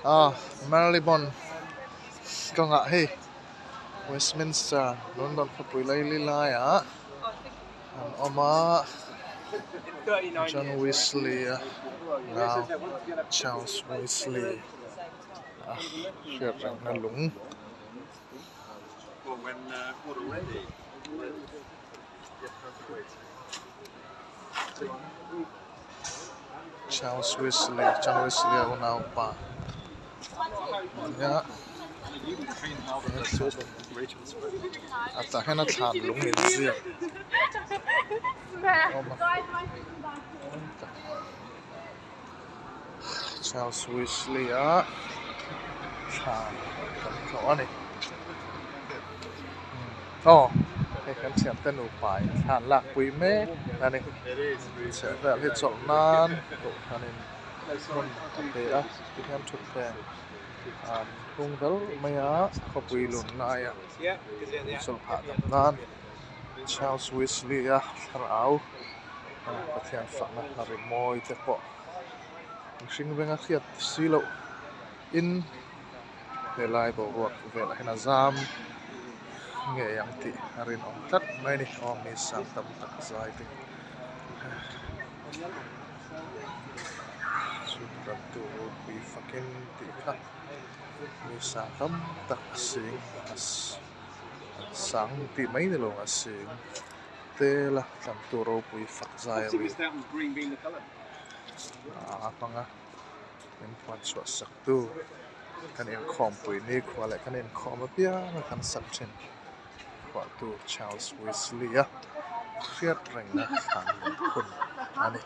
Ah Marylebone kawngah hei Westminster London khawpui laili laiah an awm a John Wesley a nau Charles Wesley a hriat rengna lung. Charles Wesley John Wesley a unaupa nia a tah hian a thlan lung inziak a awm a Charles Wesley a thlan kan tlawh a ni aw hei kan thiante nupa in thlan lak pui mek a ni chheh vel hi chawlh nan kohhranin hmun a pe a tikhian thutthleng an hnung dal mai a khawpui lun laia chawlh hahdam nan Charles Wesley a thlarau Pathian fakna hla ri mawi te pawh mihring venga hriat si loh in helai boruak velah hian a zam ngei ang tih a rinawm tlat mai a ni aw mi sang tam tak zai te chhun tur ropui fakin tih kha mi sang tam tak a sing a sang tih mai ni lo a sing tel a tlan tur ropui fak zai a ri a hmang a min phuan chhuah sak tu kan inkhawmpui nikhua leh kan inkhawm apiang a kan sak thin phuahtu Charles Wesley a hriat rengna thlan hun a ni.